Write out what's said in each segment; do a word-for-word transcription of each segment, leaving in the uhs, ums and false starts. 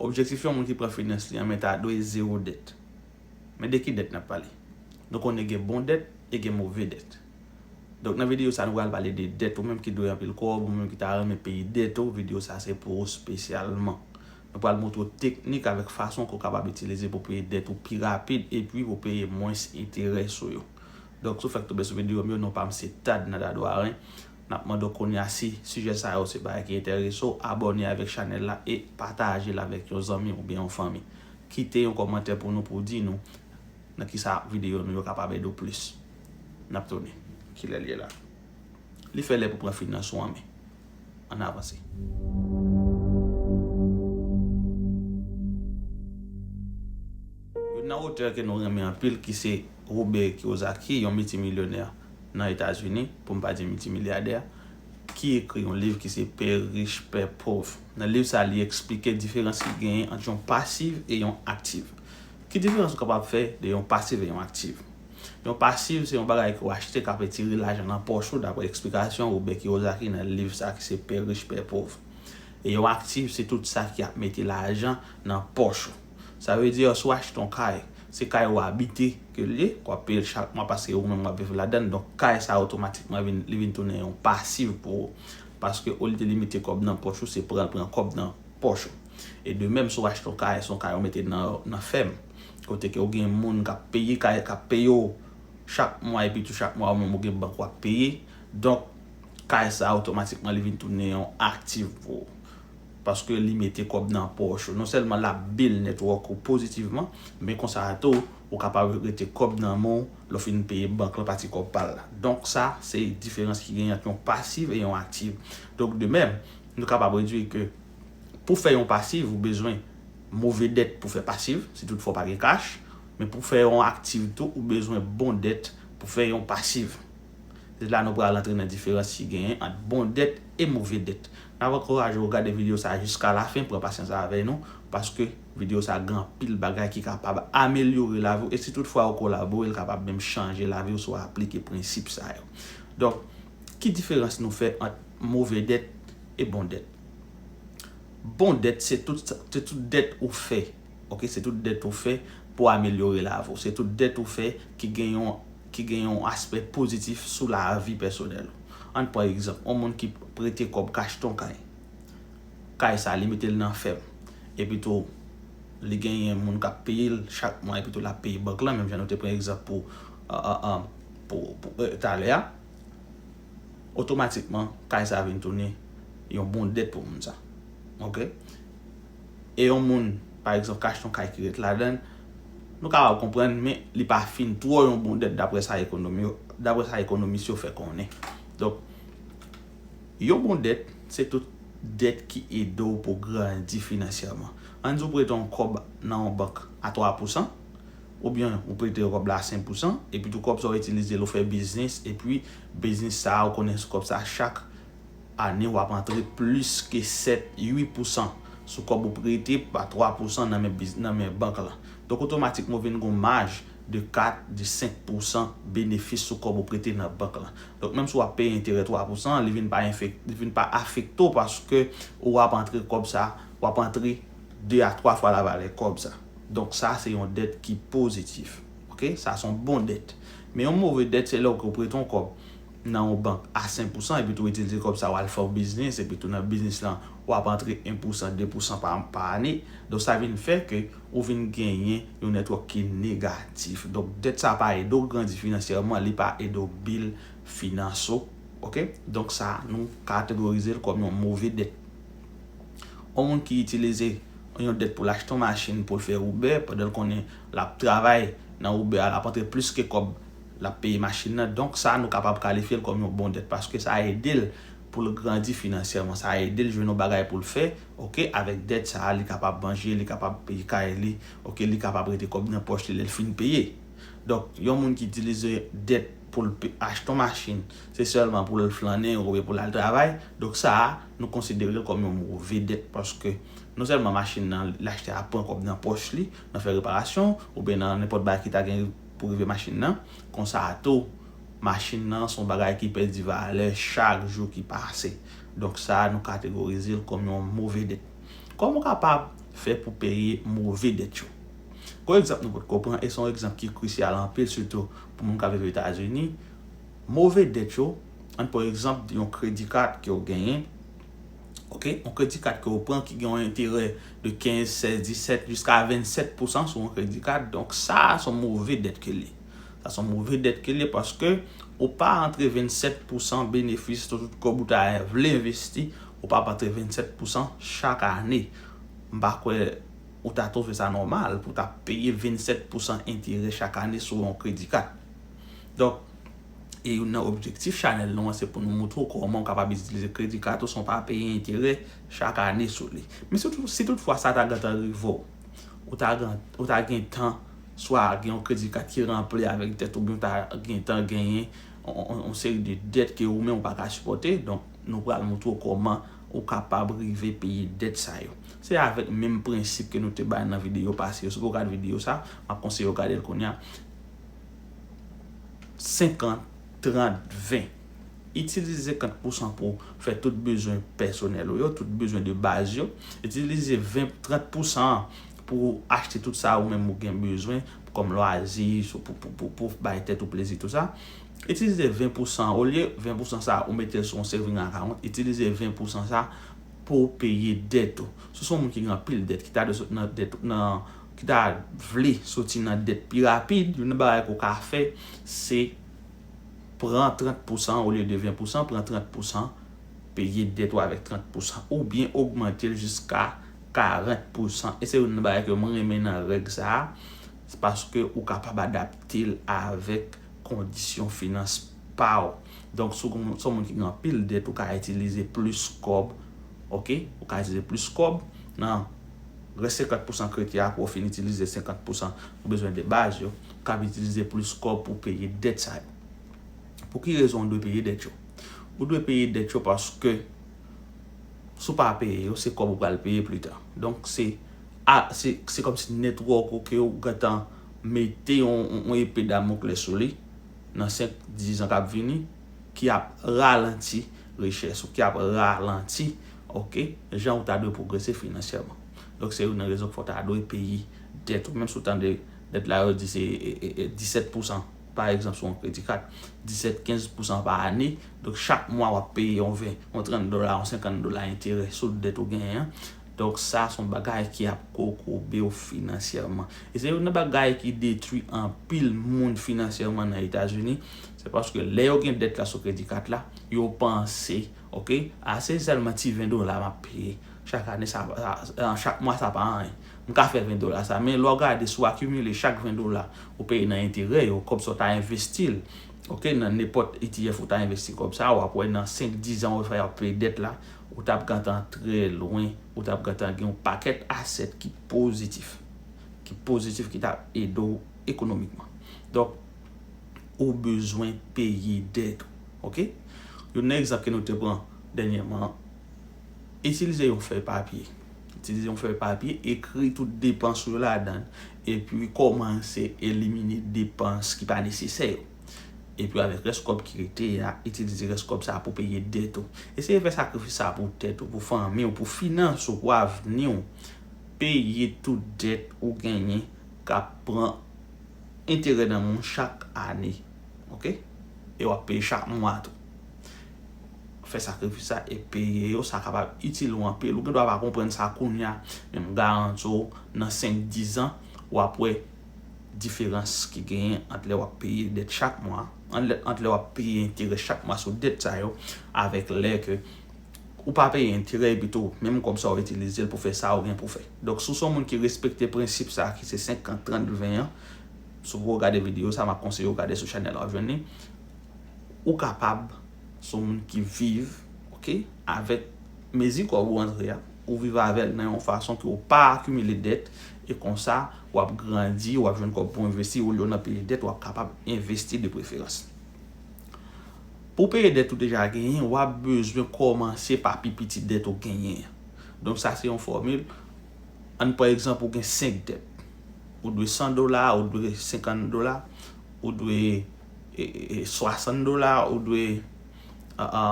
Objektif yon moun ki pran finans li an, men ta dwe zewo dèt. Men de ki dèt n ap pale? Nou konnen gen bon dèt e gen move dèt. Donk, nan videyo sa, nou pral pale de dèt. Ou menm ki dwe anpil kòb, ou menm ki ta renmen peye dèt ou, videyo sa se pou ou espesyalman. Nou pral montre w teknik avèk fason ke w kapab itilize pou peye dèt ou pi rapid epi pou peye mwens enterè sou yo. Donk, si w fèk tonbe sou videyo m yo, non pa m se Tad Nadadwaren. N ap mande w kounye a si sijè sa yo se bagay ki enterese w, abòne avèk chanèl la e pataje l avèk yon zanmi oubyen yon fanmi. Kite yon kòmantè pou nou, pou w di nou nan kisa videyo nou yo kapab ede w plis. N ap tounen. Kilè l ye la? Li fè lè pou pran finans ou an men. Ann avanse. Youn nan otè ke nou renmen anpil ki se Robert Kiyosaki, yon miltimilyonè nan Etazini, pou m pa di miltimilyadè, ki ekri yon liv ki se Père riche, Père pauvre. Nan liv sa, li eksplike diferans ki genyen ant yon pasiv e yon aktiv. Ki diferans ou kapab fè de yon pasiv e yon aktiv? Yon pasiv se yon bagay ke w achte k ap retire lajan nan pòch ou, daprè eksplikasyon Robert Kiyosaki nan liv sa ki se Père riche, Père pauvre. E yon aktiv se tout sa ki ap mete lajan nan pòch ou. Sa vle di, si w achte yon kay, se kay ou abite ke l ye, ke w ap peye l chak mwa paske ou menm w ap viv ladan l. Donk, kay sa otomatikman vin, li vin tounen yon pasiv pou ou. Paske olye li mete kòb nan pòch ou, se pran l pran kòb nan pòch ou. E de menm, si w achte yon kay, se yon kay ou mete nan, nan fèm. Kote ke ou gen moun k ap peye kay, k ap peye w chak mwa, epi tou chak mwa, ou menm ou gen bank w ap peye. Donk, kay sa otomatikman li vin tounen yon aktiv pou ou. Paske li mete kòb nan pòch ou. Non sèlman l ap build network ou pozitivman, men konsa a tou, ou kapab rete kòb nan men w lè w fin peye bank lan pati kòb pa l la. Donk sa, se diferans ki genyen ant yon pasiv e yon aktiv. Donk de menm, nou kapab dedui ke pou fè yon pasiv, ou bezwen move dèt pou fè pasiv, si toutfwa w pa gen kach, men pou fè yon aktiv tou, ou bezwen bon dèt pou fè yon pasiv. Se la nou pral antre nan diferans ki genyen ant bon dèt e move dèt. N ap ankouraje w gade videyo sa a jiska lafen, pran pasyans avè nou, paske videyo sa a gen anpil bagay ki kapab amelyore lavi w, e si toutfwa ou kolabore, l kapab menm chanje lavi w si w aplike prensip sa yo. Donk, ki diferans nou fè ant move dèt e bon dèt? Bon dèt, se tout, se tout dèt ou fè. Oke, se tout dèt ou fè pou amelyore lavi w. Se tout dèt ou fè ki gen yon, ki gen yon aspè pozitif sou lavi pèsonèl ou. Ann pran egzanp, yon moun ki prete kòb, k achte yon kay. Kay sa, li mete l nan fèm. Epi tou, li genyen moun k ap peye l chak mwa, epi tou l ap peye bank lan, menm jan nou te pran egzanp pou, a, a, a, pou, pou, e, talè a. Otomatikman, kay sa vin tounen yon bon dèt pou moun sa. Oke? E yon moun, pa egzanp, k achte yon kay ki ret ladan l, nou kapab konprann, men li pa fin twò yon bon dèt daprè sa ekonomi yo, daprè sa ekonomis yo fè konnen. Donk, yon bon dèt, se tout dèt ki ede w pou grandi finansyèman. Ann di w prete yon kòb nan yon bank a twa pousan, oubyen ou prete kòb la a senk pousan, epi tou kòb sa w itilize l ou fè biznis, epi biznis sa a ou konnen sou kòb sa a chak ane w ap antre plis ke sèt, uit pousan sou kòb ou prete pa twa pousan nan men biz-, nan men bank lan. Donk otomatikman ou vin gen yon maj de kat, de senk pousan benefis sou kòb ou prete nan bank lan. Donk menm si w ap peye enterè twa pousan, li vin pa enfek-, li vin pa afekte w paske ou ap antre kòb sa, w ap antre de a twa fwa lavalè kòb sa. Donk sa se yon dèt ki pozitif. Oke? Sa se yon bon dèt. Men yon move dèt se lè w ke w prete yon kòb nan yon bank a senk pousan epi tou w itilize kòb sa w al fè yon biznis epi tou nan biznis lan w ap antre en pousan, de pousan pa, pa ane. Donk sa vin fè ke ou vin genyen yon network ki negatif. Donk dèt sa pa ede w grandi finansyèman, li pa ede w build finans ou. Oke? Donk sa nou kategorize l kòm yon move dèt. Yon moun ki itilize yon dèt pou l achte yon machin pou l fè Uber, pandan l konnen l ap travay nan Uber a, l ap antre plis ke kòb l ap peye machin nan. Donk sa, nou kapab kalifye l kòm yon bon dèt, paske sa ede l pou l grandi finansyèman, sa ede l jwenn yon bagay pou l fè, oke, avèk dèt sa a, li kapab manje, li kapab peye kay li, oke, li kapab rete kòb nan pòch li lè l fin peye. Donk, yon moun ki itilize dèt pou l pe-, achte yon machin, se sèlman pou l flannen oubyen pou l al travay. Donk, sa a, nou konsidere l kòm yon move dèt, paske non sèlman machin nan, l achte a pran kòb nan pòch li, nan fè reparasyon, oubyen nan nenpòt bagay ki ta gen pou rive machin nan, konsa tou, machin nan se yon bagay ki pèdi valè chak jou ki pase. Donk, sa a, nou kategorize l kòm yon move dèt. Kòman w kapab fè pou peye move dèt yo. Gwo egzanp nou potko pran, e se yon egzanp ki krisyal anpil, sitou pou moun k ap viv Etazini. Move dèt yo, ann pran egzanp yon kredi kat ke w genyen, oke, yon kredi kat ke w pran ki gen yon enterè de kenz, sèz, disèt, jiska vennsèt pousan sou yon kredi kat. Donk, sa a se yon move dèt ke l ye. Sa se yon move dèt ke l ye paske ou pa antre vennsèt pousan benefis sou tout kòb ou ta vle envesti, ou pa antre vennsèt pousan chak ane. M pa kwè ou ta twouve sa nòmal pou w ta peye vennsèt pousan enterè chak ane sou yon kredi kat. Donk, e youn nan objektif chanèl nou an, se pou nou montre w kòman w kapab itilize kredi kat ou san w pa peye enterè chak ane sou li. Men si tout, si toutfwa sa ta gentan rive w, ou ta gen, ou ta gen tan swa gen yon kredi kat ki ranpli avèk dèt oubyen ou ta gen tan genyen yon, yon, yon seri de dèt ke ou menm ou pa ka sipòte. Donk, nou pral montre w kòman ou kapab rive peye dèt sa yo. Se avèk menm prensip ke nou te bay nan videyo pase yo. Si w poko gade videyo sa, m ap konseye w gade l kounye a. Senkant, trant, ven. Itilize senkant pousan pou fè tout bezwen pèsonèl ou yo, tout bezwen de baz yo. Itilize ven, trant pousan an pou achte tout sa ou menm ou gen bezwen, kòm lwazi, sou, pou, pou, pou, pou bay tèt ou plezi, tout sa. Itilize ven pousan, olye ven pousan sa ou mete l sou yon saving account, itilize ven pousan sa pou w peye dèt ou. Si w se yon moun ki gen anpil dèt, ki ta dwe sot nan dèt, nan, ki ta vle soti nan dèt pi rapid, youn nan bagay ke w ka fè, se pran trant pousan olye de ven pousan, pran trant pousan, peye dèt ou avèk trant pousan, oubyen ogmante l jiska karant pousan. E se youn nan bagay ke mwen renmen nan règ sa a, se paske ou kapab adapte l avèk kondisyon finans pa w. Donk, si w se yon moun ki gen anpil dèt, ou ka itilize plis kòb, oke? Ou ka itilize plis kòb nan rès senkant pousan kredi a pou w fin itilize senkant pousan pou bezwen de baz yo. Ou ka itilize plis kòb pou peye dèt sa yo. Pou ki rezon w dwe peye dèt yo? Ou dwe peye dèt yo paske si w pa peye yo, se kòb ou pral peye pita. Donk, se, a, se, se kòmsi network ou ke w gentan mete yon, yon, yon epe Damokles sou li nan senk, diz an k ap vini, ki ap ralanti richès ou, ki ap ralanti, oke, jan ou ta dwe pwogrese finansyèman. Donk, se youn nan rezon k fè w ta dwe peye dèt ou. Menm si w tande dèt la, yo di se, e, e, e, disèt pousan, pa egzanp, sou yon kredi kat, disèt, kenz pousan pa ane. Donk, chak mwa, w ap peye yon ven, yon trant dola, yon senkant dola enterè sou dèt ou genyen an. Donk, sa se yon bagay ki ap kokobe w finansyèman. E se youn nan bagay ki detwi anpil moun finansyèman nan Etazini. Se paske lè yo gen dèt la sou kredi kat la, yo panse, oke, a se sèlman ti ven dola m ap peye. Chak ane, sa, sa, chak mwa, sa pa anyen. M ka fè ven dola sa. Men lè w gade, si w akimile chak ven dola ou peye nan enterè yo, kòb sa w ta envesti l, oke, nan nenpòt E T F ou ta envesti kòb sa, w ap wè nan senk, diz an, w fè w ap peye dèt la, ou t ap gentan trè lwen, ou t ap gentan gen yon pakèt asèt ki pozitif, ki pozitif, ki t ap ede w ekonomikman. Donk, ou bezwen peye dèt ou, oke? Youn nan egzanp ke nou te pran dènyèman, itilize yon fèy papye. Itilize yon fèy papye, ekri tout depans ou yo ladan l, epi kòmanse elimine depans ki pa nesesè yo. Epi avèk rès kòb ki rete a, itilize rès kòb sa a pou peye dèt ou. Eseye fè sakrifis sa a pou tèt ou, pou fanmi w, pou finans ou, pou avni w. Peye tout dèt ou genyen k ap pran enterè nan men w chak ane. Oke? E w ap peye chak mwa tou. Fè sakrifis sa e peye yo, sa kapab itil ou anpil. Ou gendwa pa konprann sa kounye a, men m garanti w, nan senk, diz an, w ap wè diferans ki genyen ant lè w ap peye dèt chak mwa, ant lè, ant lè w ap peye enterè chak mwa sou dèt sa yo, avèk lè ke ou pa peye enterè, epi tou, menm kòb sa w itilize l pou fè sa ou gen pou fè. Donk, si w se yon moun ki respekte prensip sa a, ki se senkant, trant, ven an, si w gade videyo sa, m ap konseye w gade sou chanèl la, w ap jwenn li. Ou kapab se yon moun ki viv, oke, avèk mezi kòb ou antre a, ou viv avè l nan yon fason ke w pa akimile dèt, e konsa, w ap grandi, w ap jwenn kòb pou envesti, olye w nan peye dèt, w ap kapab envesti de preferans. Pou peye dèt ou deja genyen, w ap bezwen kòmanse pa pi piti dèt ou genyen an. Donk, sa se yon fòmil. Ann pran egzanp, ou gen senk dèt. Ou dwe san dola, ou dwe senkant dola, ou dwe, e, e, e, swasant dola, ou dwe, a, a,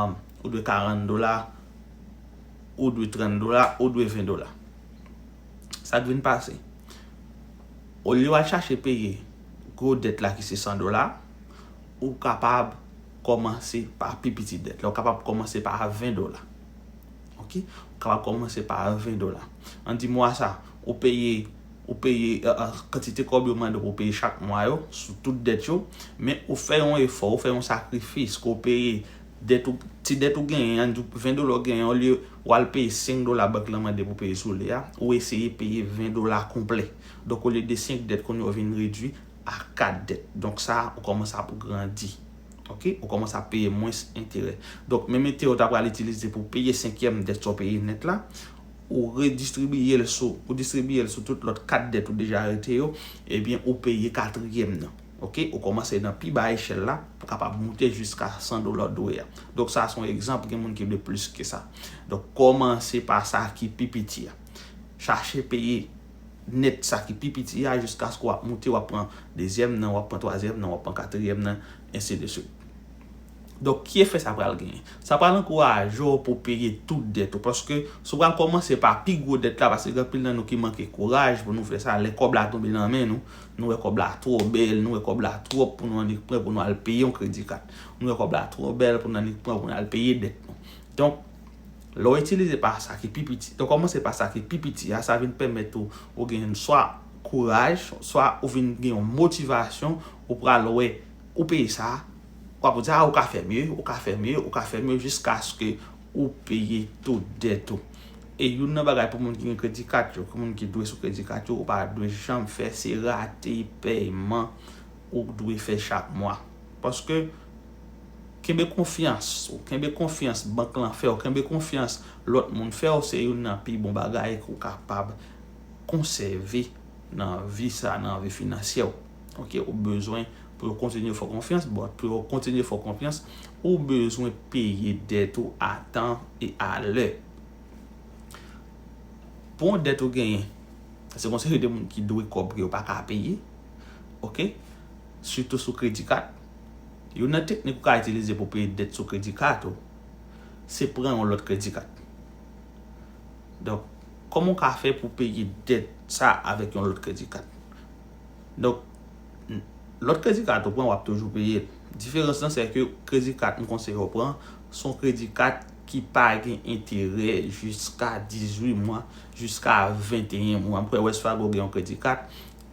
ou dwe karant dola, ou dwe trant dola, ou dwe ven dola. Sa k vin pase? Olye w al chache peye gwo dèt la ki se san dola, ou kapab kòmanse pa pi piti dèt la. Ou kapab kòmanse pa ven dola. Ok? Ou kapab kòmanse pa ven dola. Ann di mwa sa, ou peye, ou peye, euh, euh, kantite kòb yo mande w pou w peye chak mwa yo, sou tout dèt yo, men ou fè yon efò, ou fè yon sakrifis, ke w peye dèt ou, ti dèt ou genyen, ann di ven dola w genyen, olye w al peye senk dola bank lan mande pou peye sou li a, ou eseye peye ven dola konplè. Donk, olye de senk dèt, kounye a w vin redui a kat dèt. Donk, sa, ou kòmanse ap grandi. Ok? Ou kòmanse ap peye mwens enterè. Donk, menm enterè w ta pral itilize pou peye senkyèm dèt sa w peye nèt la, ou redistribiye l sou, ou distribiye l sou tout lòt kat dèt ou deja rete yo, ebyen, ou peye katriyèm nan. Ok? Ou kòmanse nan pi ba echèl la, pou kapab moute jiska san dola w dwe a. Donk, sa se yon egzanp, gen moun ki dwe plis ke sa. Donk, kòmanse pa sa ki pi piti a. Chache peye nèt sa ki pi piti a, jiskaske w ap moute, w ap pran dezyèm nan, w ap pran twazyèm nan, w ap pran katriyèm nan, ensi de suite. Donk, ki efè sa pral genyen? Sa pral ankouraje w pou w peye tout dèt ou, paske si w pral kòmanse pa pi gwo dèt la, paske gen anpil nan nou ki manke kouraj pou nou fè sa, lè kòb la tonbe nan men nou, nou wè kòb la twò bèl, nou wè kòb la twòp pou nou annik pran pou nou al peye yon kredi kat. Nou wè kòb la twò bèl pou nou annik pran pou nou al peye dèt nou. Donk, lè w itilize pa sa ki pi piti, donk kòmanse pa sa ki pi piti a, sa vin pèmèt ou, ou gen swa kouraj, swa ou vin gen yon motivasyon, ou pral wè, ou peye sa, w ap di, a, ou ka fè mye, ou ka fè mye, ou ka fè mye, jiskaske ou peye tout dèt ou. E youn nan bagay pou moun ki gen kredi kat yo, pou moun ki dwe sou kredi kat yo, ou pa dwe janm fè, se rate pèyman ou dwe fè chak mwa. Paske kenbe konfyans ou, kenbe konfyans bank lan fè w, kenbe konfyans lòt moun fè w, se youn nan pi bon bagay ke w kapab konsève nan vi sa, nan vi finansyè w. Ok, ou bezwen pou yo kontinye fè w konfyans, bon, pou yo kontinye fè w konfyans, ou bezwen peye dèt ou a tan e a lè. Pou yon dèt ou genyen, se gon seri de moun ki dwe kòb ke yo pa ka peye, ok? Sitou sou kredi kat. Youn nan teknik ou ka itilize pou peye dèt sou kredi kat ou, se pran yon lòt kredi kat. Donk, kòman w ka fè pou peye dèt sa avèk yon lòt kredi kat? Donk, lòt kredi kat ou pran, w ap toujou peye l. Diferans lan, se ke kredi kat m konseye w pran, se yon kredi kat ki pa gen enterè jiska dizuit mwa, jiska venteyen mwa. M kwè Wells Fargo gen yon kredi kat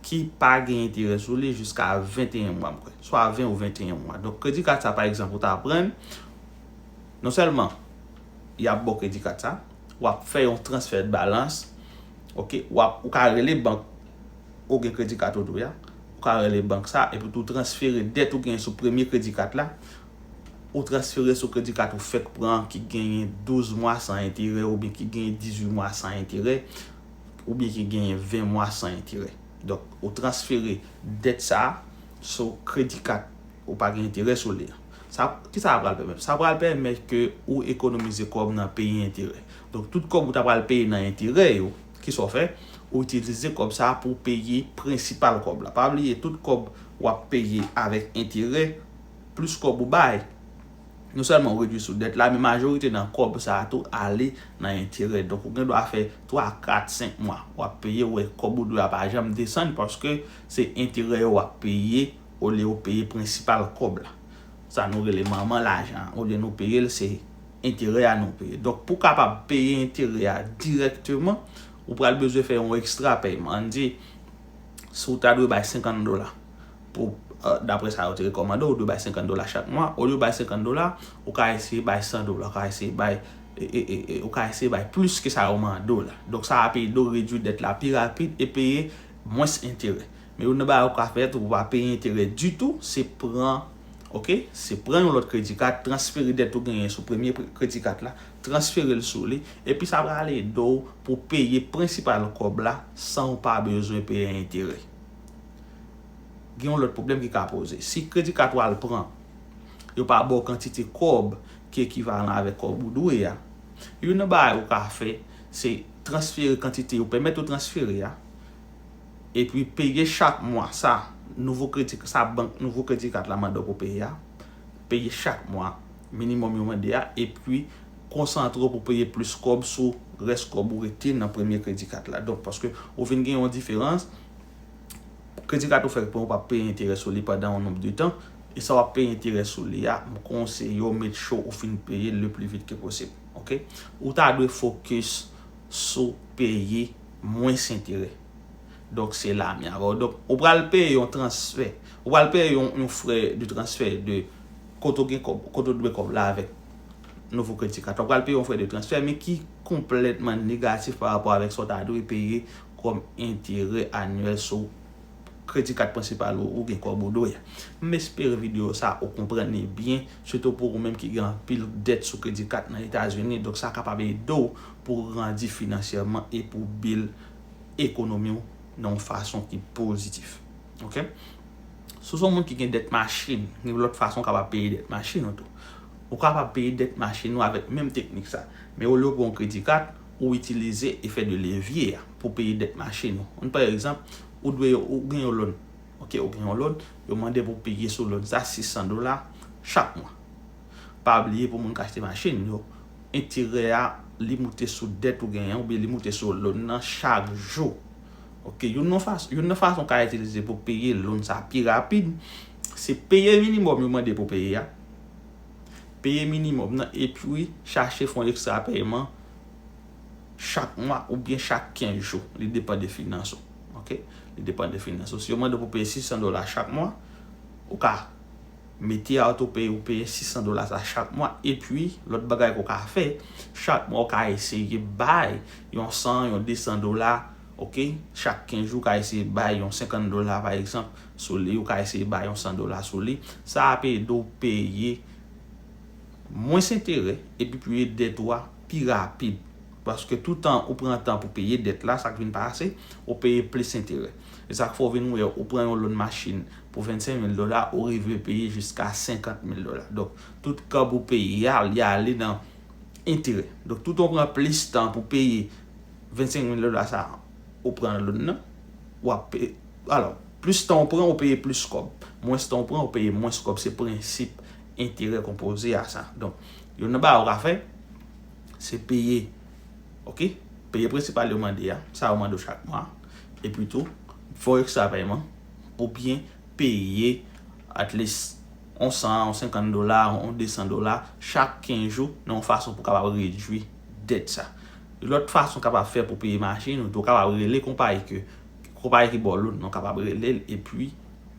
ki pa gen enterè sou li jiska venteyen mwa, m kwè. Swa ven ou venteyen mwa. Donk, kredi kat sa, pa egzanp, ou ta pran l, non sèlman y ap ba w kredi kat sa, w ap fè yon transfè de balans, ok, w ap, ou ka rele bank ou gen kredi kat ou dwe a, ou ka rele bank sa, epi tou transfere dèt ou gen sou premye kredi kat la, ou transfere sou kredi kat ou fèk pran ki genyen douz mwa san enterè, oubyen ki genyen dizuit mwa san enterè, oubyen ki genyen ven mwa san enterè. Donk, ou transfere dèt sa a sou kredi kat ou pa gen enterè sou li a. Sa, kisa sa pral pèmèt? Sa pral pèmèt ke ou ekonomize kòb nan peye enterè. Donk, tout kòb ou ta pral peye nan enterè yo, kisa w fè? Ou itilize kòb sa a pou w peye prensipal kòb la. Pa bliye, tout kòb w ap peye avèk enterè, plis kòb ou bay, non sèlman ou redui sou dèt la, men majorite nan kòb sa a tou ale nan enterè. Donk, ou gen dwa fè twa, kat, senk mwa w ap peye, ou wè kòb ou dwe a pa janm desann, paske se enterè yo w ap peye olye w peye prensipal kòb la. Sa nou rele manman lajan an. Olye nou peye l, se enterè a nou peye. Donk, pou w kapab peye enterè a dirèkteman, ou pral bezwen fè yon ekstra pèyman. Ann di, si w ta dwe bay senkant dola, pou, euh, daprè sa yo te rekòmande, ou dwe bay senkant dola chak mwa. Olye w bay senkant dola, ou ka eseye bay san dola, ou ka eseye bay, e, e, e, e, ou ka eseye bay plis ke sa yo mande w la. Donk, sa ap ede w redui dèt la pi rapid e peye mwens enterè. Men youn nan bagay ou ka fè tou pou w pa peye enterè ditou, se pran, ok, se pran yon lòt kredi kat, transfere dèt ou genyen sou premye pre-, kredi kat la, transfere l sou li, epi sa pral ede w pou w peye prensipal kòb la san w pa bezwen peye enterè. Gen yon lòt pwoblèm ki ka poze. Si kredi kat ou al pran, yo pa ba w kantite kòb ki ekivalan avèk kòb ou dwe a, youn nan bagay ou ka fè, se transfere kantite yo pèmèt ou transfere a, epi peye chak mwa sa nouvo kredi, sa bank nouvo kredi kat la mande w pou peye a, peye chak mwa minimòm yo mande a, epi konsantre w pou peye plis kòb sou rès kòb ou rete nan premye kredi kat la. Donk, paske ou vin gen yon diferans, kredi kat ou fèk pran, ou p ap peye enterè sou li pandan yon nonb de tan, e sa w ap peye enterè sou li a, m konseye w make sure ou fin peye le plus vite que possible. Oke? Ou ta dwe fokis sou peye mwens enterè. Donk, se la m ye avè w. Donk, ou pral peye yon transfè. Ou pral peye yon, yon frè de transfè de kote w gen kòb, kote w dwe kòb la avèk nouvo kredi kat. W pral peye yon frè de transfè, men ki konplètman negatif pa rapò avèk sa w ta dwe peye kòm enterè anyèl sou kredi kat prensipal ou, ou gen kòb ou dwe. M espere videyo sa ou konprann li byen, sitou pou ou menm ki gen anpil dèt sou kredi kat nan Etazini. Donk, sa kapab ede w pou w grandi finansyèman e pou w build ekonomi w nan yon fason ki pozitif. Oke? Si w se yon moun ki gen dèt machin, gen lòt fason w kapab peye dèt machin ou tou. Ou kapab peye dèt machin ou avèk menm teknik sa. Men olye w pran yon kredi kat, ou itilize efè de levye a pou peye dèt machin ou. Ann pa egzanp, ou dwe, ou gen yon loan. Oke, ou gen yon loan, yo mande pou w peye sou loan sa sis san dola chak mwa. Pa bliye pou moun k achte machin yo, enterè a, li moute sou dèt ou genyen oubyen li moute sou loan nan chak jou. Oke, youn nan fas-, youn nan fason w ka itilize pou peye loan sa pi rapid, se peye minimòm yo mande pou peye a. Peye minimòm nan epi chache fè yon ekstra pèyman chak mwa oubyen chak kenz jou. Li depann de finans ou. Oke? Li depann de finans ou. Si yo mande w pou peye sis san dola chak mwa, ou ka mete autopay ou peye sis san dola sa chak mwa. Epi, lòt bagay ke w ka fè, chak mwa ou ka eseye bay yon san, yon de san dola, oke? Chak kenz jou, ou ka eseye bay yon senkant dola, pa egzanp, sou li, ou ka eseye bay yon san dola sou li. Sa ap ede w peye mwens enterè, epi peye dèt ou a pi rapid. Paske toutan ou pran tan pou peye dèt la, sa k vin pase, ou peye plis enterè. E sa k fè w vin wè, ou pran yon loan machin pou vennsenk mil dola, ou rive peye jiska senkant mil dola. Donk, tout kòb ou peye a, li ale nan enterè. Donk, toutan ou pran plis tan pou peye vennsenk mil dola sa, ou pran loan nan, w ap peye. Alò, plis tan ou pran, ou peye plis kòb. Mwens tan ou pran, ou peye mwens kòb. Se prensip enterè konpoze a sa. Donk, youn nan bagay ou ka fè, se peye, oke? Peye prensipal yo mande a, sa yo mande w chak mwa. Epi tou, fè yon ekstra pèyman, oubyen peye at least yon san, yon senkant dola, yon de san dola, chak kenz jou, nan yon fason pou w kapab redui dèt sa. Lòt fason w kapab fè pou peye machin, ou tou kapab rele konpayi ke, konpayi ki ba w loan nan, ou kapab rele l, epi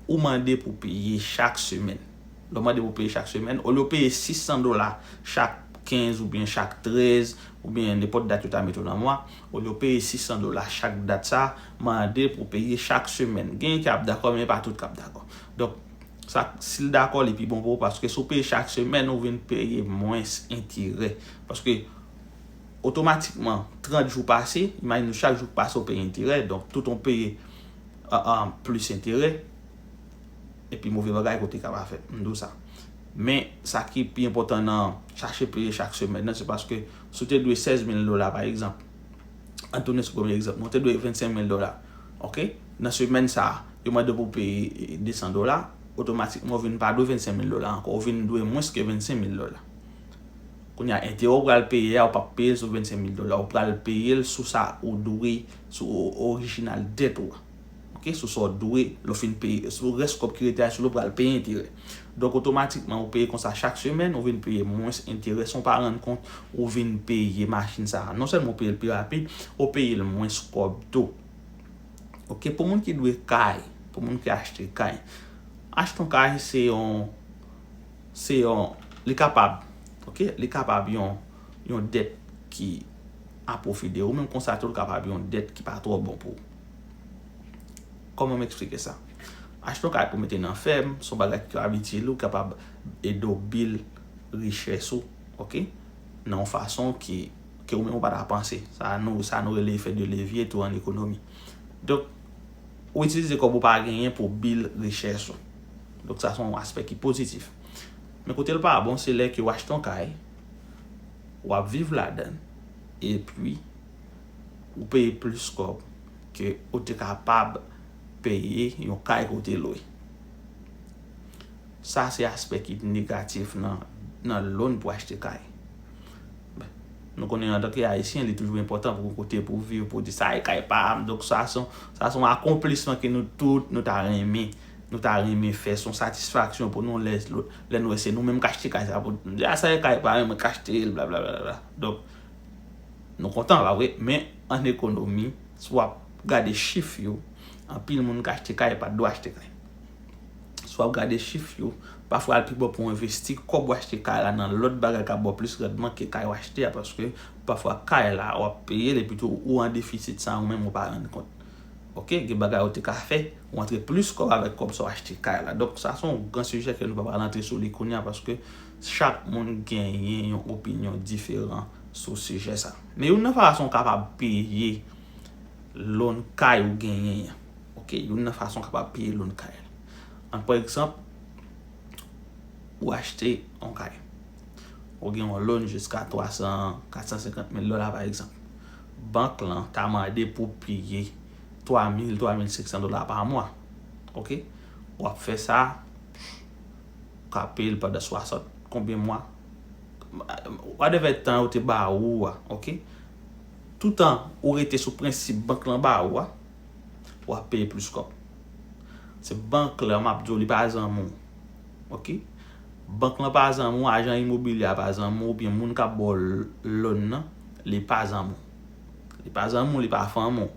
ou mande pou peye chak semèn. Lè w mande pou peye chak semèn, olye w peye sis san dola chak kenz oubyen chak trèz, oubyen nenpòt dat yo ta mete w nan mwa, olye w peye sis san dola chak dat sa, mande pou peye chak semèn. Gen ki ap dakò, men pa tout k ap dakò. Donk, sa, si l dakò, li pi bon pou ou, paske si w peye chak semèn, ou vin peye mwens enterè. Paske, otomatikman, trant jou pase, imajine w chak jou k pase, ou peye enterè. Donk, toutan w peye, a, a, plis enterè, epi move bagay kote ka pa fèt. M di w sa. Men, sa ki pi enpòtan nan chache peye chak semèn nan, se paske si w te dwe sèz mil dola, pa egzanp, ann tounen sou premye egzanp, nou te dwe vennsenk mil dola. Oke? Nan semèn sa a, yo mande w pou w peye de san dola, otomatikman ou vin pa dwe vennsenk mil dola ankò, ou vin dwe mwens ke vennsenk mil dola. Kounye a, enterè ou pral peye a, ou p ap peye l sou vennsenk mil dola, ou pral peye l sou sa ou dwe, sou o-, orijinal dèt ou a. Oke, sou sa w dwe, lè w fin peye, sou rès kòb ki rete a, sou li w pral peye enterè. Donk, otomatikman, ou peye konsa chak semèn, ou vin peye mwens enterè san w pa rann kont, ou vin peye machin sa a. Non sèlman ou peye l pi rapid, ou peye l mwens kòb tou. Oke, pou moun ki dwe kay, pou moun ki achte kay, achte yon kay se yon, se yon, li kapab, oke, li kapab yon, yon dèt ki a pwofi de ou, menm konsa tou, li kapab yon dèt ki pa twò bon pou ou. Kòman m eksplike sa? Achte yon kay pou mete nan fèm, se yon bagay ki kapab itil ou, kapab ede w build richès ou, oke? Nan yon fason ki, ke ou menm ou pa ta panse. Sa nou, sa nou rele efè de levye tou an ekonomi. Donk, ou itilize kòb ou pa genyen pou build richès ou. Donk, sa se yon aspè ki pozitif. Men kote l pa bon, se lè ke w achte yon kay, w ap viv ladan l, epi ou peye plis kòb ke ou te kapab peye yon kay ke w te lwe. Sa se aspè ki negatif nan, nan loan pou achte kay. Nou konnen antanke Ayisyen, li toujou enpòtan pou kote pou viv, pou di sa e kay pa m. Donk sa se yon, sa se yon akonplisman ke nou tout, nou ta renmen, nou ta renmen fè. Se yon satisfaksyon pou nou lè, lè nou wè se nou menm k achte kay sa, pou nou di, a, sa e kay pa m, mwen k achte l, blablabla. Donk, nou kontan, pa vre? Men an ekonomi, si w ap gade chif yo, anpil moun k achte kay pa t dwe achte kay. Si w ap gade chif yo, pafwa l pi bon pou w envesti kòb w achte kay la nan lòt bagay k ap ba w plis randman ke kay w achte a, paske pafwa kay la w ap peye l epi tou ou an defisit san ou menm ou pa rann kont. Oke, gen bagay ou te ka fè, ou antre plis kòb avèk kòb sa w achte kay la. Donk sa se yon gran sijè ke nou pa pral antre sou li kounye a, paske chak moun genyen yon opinyon diferan sou sijè sa. Men youn nan fason w kapab peye loan kay ou genyen an. Oke, youn nan fason w kapab peye loan kay la. An, pa egzanp, ou achte yon kay. Ou gen yon loan jiska twa san, kat san senkant mil dola, pa egzanp. Bank lan ta mande pou peye twa mil, twa mil senk san dola pa mwa. Oke? W ap fè sa, w ka peye l pandan swasant konbyen mwa? Whatever tan yo te ba ou a, oke? Toutan ou rete sou prensip bank lan ba ou a, w ap peye plis kòb. Se bank lan, m ap di w, li pa zanmi w. Oke? Bank lan pa zanmi w, ajan imobilye a pa zanmi w, oubyen moun k ap ba w loan nan, li pa zanmi w. Li pa zanmi w, li pa fanmi w.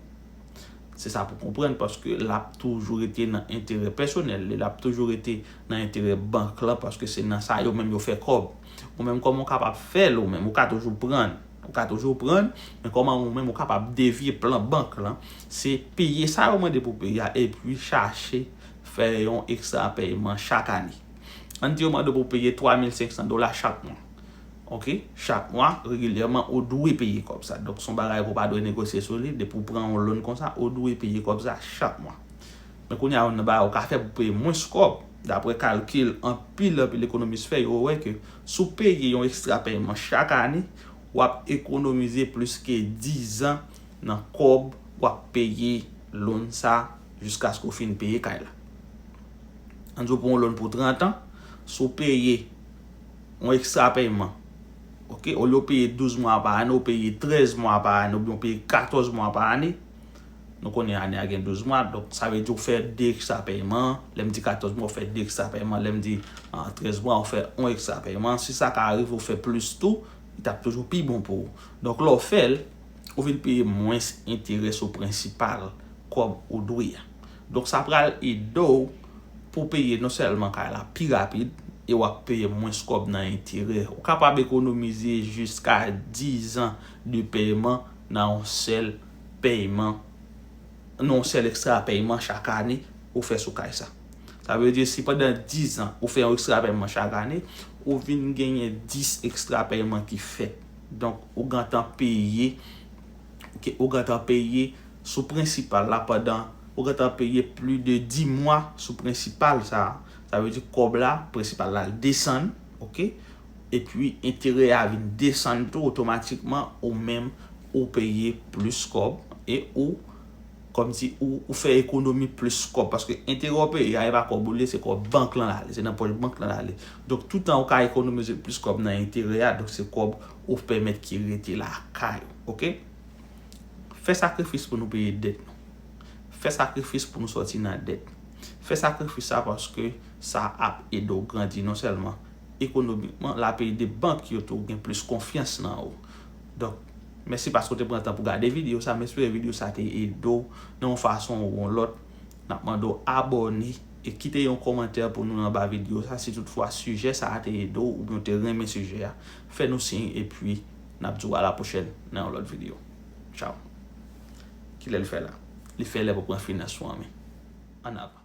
Se sa pou konprann, paske l ap toujou rete nan enterè pèsonèl li, l ap toujou rete nan enterè bank lan, paske se nan sa yo menm yo fè kòb. Ou menm, kòman w kapab fè l ou menm? Ou ka toujou pran, ou ka toujou pran, men kòman ou menm ou kapab devye plan bank lan? Se peye sa yo mande pou peye a, epi chache fè yon ekstra pèyman chak ane. Ann di yo mande pou peye twa mil senk san dola chak mwa. Oke? Chak mwa, regilyèman, ou dwe peye kòb sa. Donk, se yon bagay ke w pa dwe negosye sou li. Depi w pran yon loan konsa, ou dwe peye kòb sa chak mwa. Men kounye a, youn nan bagay ou ka fè pou peye mwens kòb, dapre kalkil anpil, anpil ekonomis fè, yo wè ke si w peye yon ekstra pèyman chak ane, w ap ekonomize plis ke diz an nan kòb w ap peye loan sa jiskaske w fin peye kay la. Ann di w pran yon loan pou trant an, si w peye yon ekstra pèyman, oke, olye w peye douz mwa pa ane, w peye trèz mwa pa ane, oubyen w peye katòz mwa pa ane. Nou konnen ane a gen douz mwa, donk sa vle di w fè de ekstra pèyman. Lè m di katòz mwa, w fè de ekstra pèyman. Lè m di, ah, trèz mwa, w fè yon ekstra pèyman. Si sa ka rive w fè plis tou, li t ap toujou pi bon pou ou. Donk, lè w fè l, ou vin peye mwens enterè sou prensipal kòb ou dwe a. Donk, sa pral ede w pou w peye non sèlman kay la pi rapid, e w ap peye mwens kòb nan enterè. Ou kapab ekonomize jiska diz an de pèyman nan yon sèl pèyman, nan yon sèl ekstra pèyman chak ane ou fè sou kay sa. Sa vle di, si pandan diz an ou fè yon ekstra pèyman chak ane, ou vin genyen dis ekstra pèyman ki fèt. Donk, ou gentan peye, oke, ou gentan peye sou prensipal la pandan, ou gentan peye plis de dis mwa sou prensipal sa a. Sa vle di kòb la, prensipal la, l desann, oke? Epi enterè a vin desann tou otomatikman, ou menm ou peye plis kòb e ou, kòmsi ou, ou fè ekonomi plis kòb, paske enterè w peye a, e pa kòb ou li ye, se kòb bank lan l ale, se nan pòch bank lan l ale. Donk, toutan ou ka ekonomize plis kòb nan enterè a, donk se kòb ou pèmèt ki rete lakay ou, oke? Fè sakrifis pou nou peye dèt nou. Fè sakrifis pou nou sòti nan dèt. Fè sakrifis sa paske sa ap ede w grandi non sèlman ekonomikman, l ap ede bank yo tou gen plis konfyans nan ou. Donk, mèsi paske w te pran tan pou gade videyo sa. M espere videyo sa te ede w nan yon fason ou yon lòt. N ap mande w abòne e kite yon kòmantè pou nou anba videyo sa si toutfwa sijè sa a te ede w oubyen w te renmen sijè a. Fè nou siy epi n ap di w a la pwochèn nan yon lòt videyo. Tchaw. Kilè l fè la? Li fè lè pou pran finans ou an men. Ann avan.